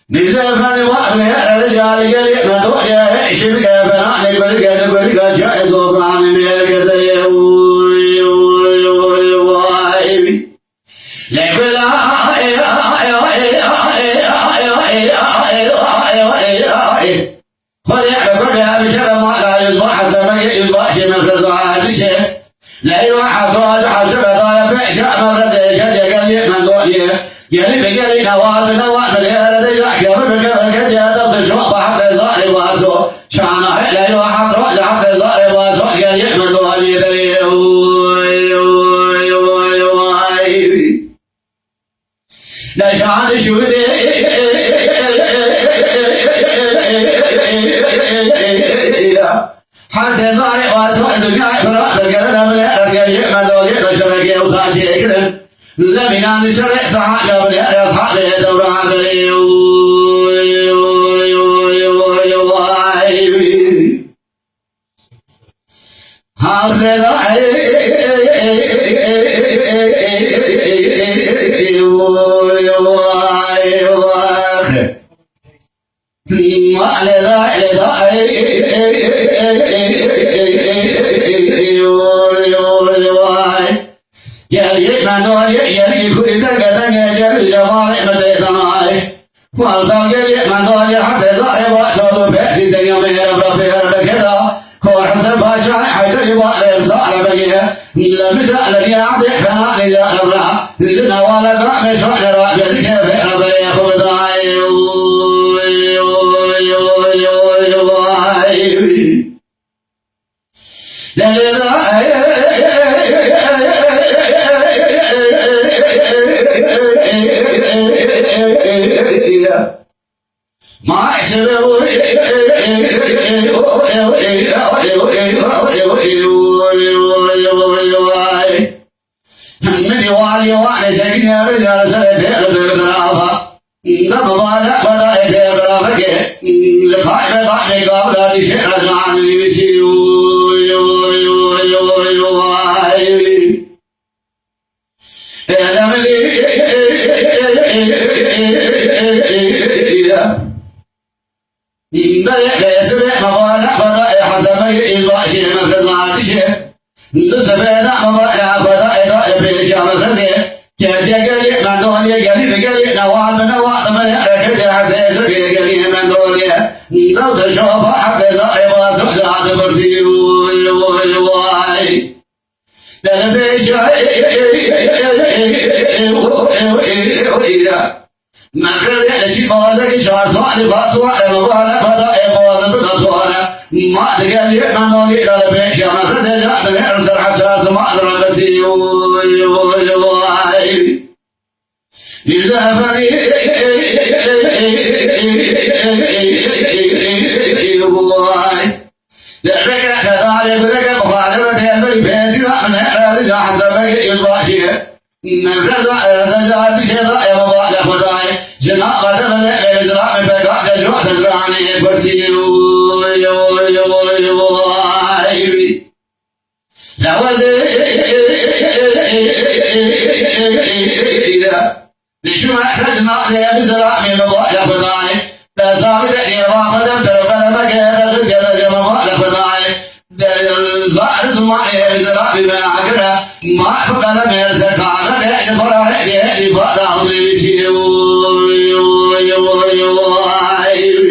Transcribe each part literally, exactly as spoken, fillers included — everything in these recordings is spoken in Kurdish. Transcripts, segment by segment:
Mîrze Efendî, wa ne, erê cale gelî me doye, şirke fena ne gurge de gurge çay zozan ne geze ye. Uy, uy, uy, vay. Le gula, ay, ay, ay. Xwedê bi kurê ev keve mala yüzbaş, semekê yüzbaşê mefreza erdişê. Leyla hevraz hevşe bedaya peşa mefrezê kediye gelî mendoliye. Gelî bi gelî newal bi newal bi lê erede ya keve bi keve kediye dewse şo bi hevze zarê baso. Şana he leyla hevraz hevze zarê baso gelî mendoliye de. Uy, uy, uy, uy. Neşan şûdê her sezarê bazar dinyayê xwe rahat bikirin, em lê ergeriye mendaliyê de şerekê wisa çêkirin. Lemînan li şerê sahabê em lê erê ashabê dewra berê. Gel yê mendolê, gel yê kurî denge denge, gel cemalê min tê danayê. Wexta gelî mendolê heft hezarê başa do pesî denya mêre bira pêre dekeda. Kor Hesen Paşa Heyderî barê zare bege. Le mija le niyadê fena niyade bira. Ji newale bira meşale ra bezike pêre bere xwe bidayê. Oy, oy, oy, oy, oy. Min ê walê wan ê sekînê rêya li ser ê têr û têr tirafa. Dema wan xwedayê têr tirafekê, li qaybê qaybê gavra dîşê re ziman nivîsî. Oy, oy, oy, oy, oy. Ê demlî. Berê, berê, sibê, mebala, bala, ê, hesabê, ê, başê, mefreza, dişê. Di sibê de, mebala, bala, ê, da, ê, pêşa, mefrezê. Ketiye gelî, mendolê, gelî, bi gelî, newal, bi newal, bi ne, reketê, hesê, sibê, gelî, mendolê. Dewse, şoba, hesê, zarê, basu, zade, kursî, uy, uy, uy. Mefrezê li çî bazekî çar sualî, xwe sualê mebale xwe da ê bazê bida suale. Ma digel yê mendolî de li pêşiya mefrezê ca dinêrim ser hesra sima direbesî. Mîrze Efendî. Vay. Dereke xedalê bireke muxalefetê elbelî pêsîra min herhalde ca hesabeke yüzbaşiye. Mefreza erze ca dişê da ê muxalefetayê. Jina qede bile ê zira min pekake jo tezranê kursî. Oy, oy, oy, oy. Lewezê. Dişûme ser jinazê bi zilamê min bale Xwedayê. Dezabî de êva xwe dem ter û qelemeke derxist ya dergê min bale Xwedayê. Zar zimanê bi zilamê min agire. Ma bi qelemê li ser kaxizê ji xwe re hêdî hêdî bala xwe nivîsî. Oy, oy, oy, oy.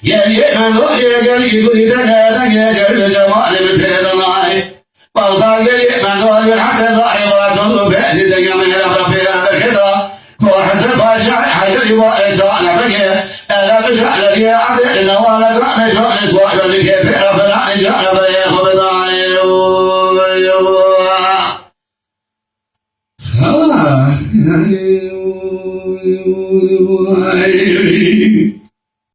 Geliyê mendolê gelî gulî denge denge gel li cemalê min tê de nayê. Baldan geliyê mendolê hese zarê bason û pêzî denge min hera bira pêra derketa. Kor Hesen Paşa Heyderî wa êsa lebege. Ele شعلك يا عبد النوال، رحمة شعل سواك، بزك يا فعل فنعل شعل بيا خبداني.